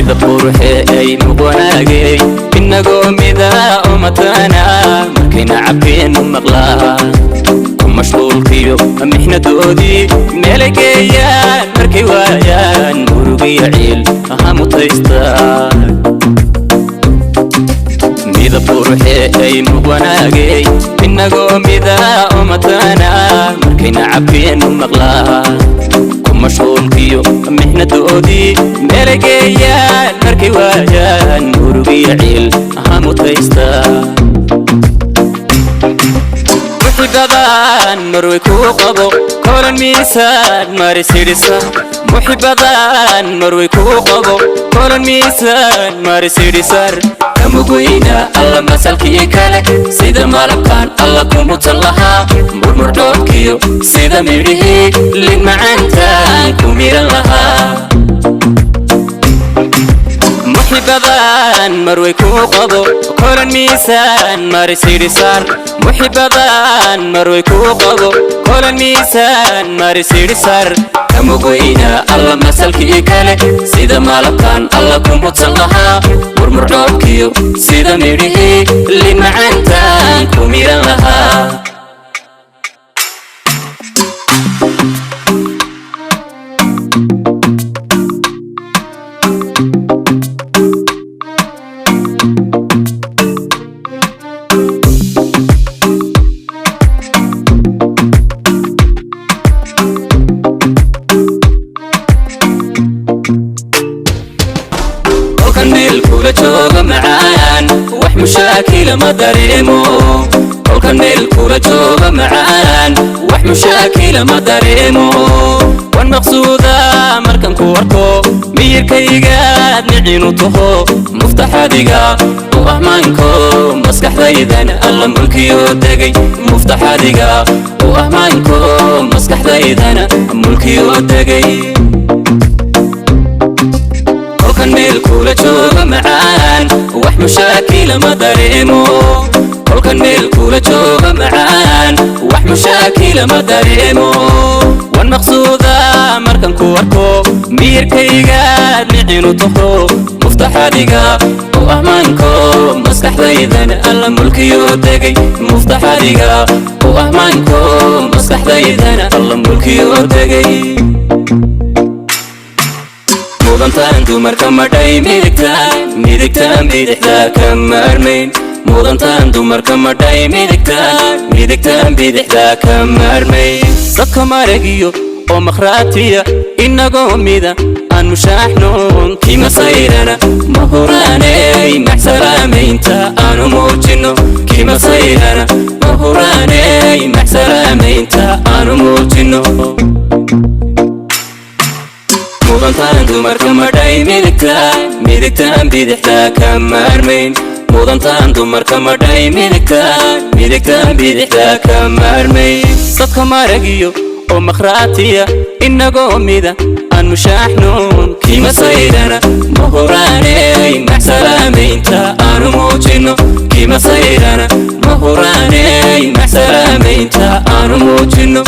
Midab quruxee ay muqwanaagay, inagoo mida umatana, markayna cabkeenu maqlaa ku mashquulkiyo mixnadoodii meelay geeyaan, markay waayaan murugiyo ciil aha mutaysta. Midab quruxee ay muqwanaagay, inagoo mida umatana, markayna cabkeenu maqlaa ku mashquulkiyo mixnadoodii meelay geeyaan, markay waayaan murugiyo ciil aha mutaysta. Muxibadan marway kuu qabo kolan miisaan marisidhisa, muxibadan marway kuu qabo kolan miisaan marisidhisar, kamugweyna alla masalkii kale, sida malabkan alla kumutan lahaa, murmurdhoobkiyo sida midhihii lin macaantaan ku miran lahaa. Muxibadan marway kuu qabo kolan miisaan marisidhisar, muxibadan marway kuu qabo kolan miisaan marisidhisar, kamugweyna alla masalkii kale, sida malabkan alla kumutan lahaa, murmurdhoobkiyo sida midhihii lin macaantaan ku miran lahaa. Kolkan meel kula jooga macaan, wax mushaakila ma dareemo. Kolkan meel kula jooga macaan, wax mushaakila ma dareemo. Wan maqsuuda markan ku arko, miyirkaygaad micinu taho, muftaxadiga u ahmaanko, maskaxdaydan alla mulkiyo degay. Muftaxadiga u ahmaanko, maskaxdaydana mulkiyo degay. Kolkan meel kula jooga macaan, wax mushaakila ma dareemo. Kolkan meel kula jooga macaan, wax mushaakila ma dareemo. Wan maqsuuda markan ku arko, miyirkaygaad micinu taho, muftaxadiga u ahmaanko, maskaxdaydan alla mulkiyo degay. Muftaxadiga u ahmaanko, maskaxdaydana alla mulkiyo degay. Mudantaan dumarka madhay midigtaan, midigtaan bidixdaa ka maarmayn. Mudantaan dumarka madhay midigtaan, midigtaan bidixdaa ka maarmayn. Dadka maragiyo oo makhraatiya, inagoo mida aan mushaaxnoon, kimasayrana ma huraaney maxsalaamaynta aanu muujino. Kimasayrana ma huraaney maxsalaamaynta aanu muujino. Mudantaan dumarka madhay midigtaan, midigtaan bidixdaa ka maarmayn. Mudantaan dumarka madhay midigtaan, midigtaan bidixdaa ka maarmayn. Dadka maragiyo oo makhraatiya, inagoo mida aan mushaaxnoon, kimasayrana ma huraaney maxsalaamaynta aanu muujino. Kimasayrana ma huraaney maxsalaamaynta aanu muujino.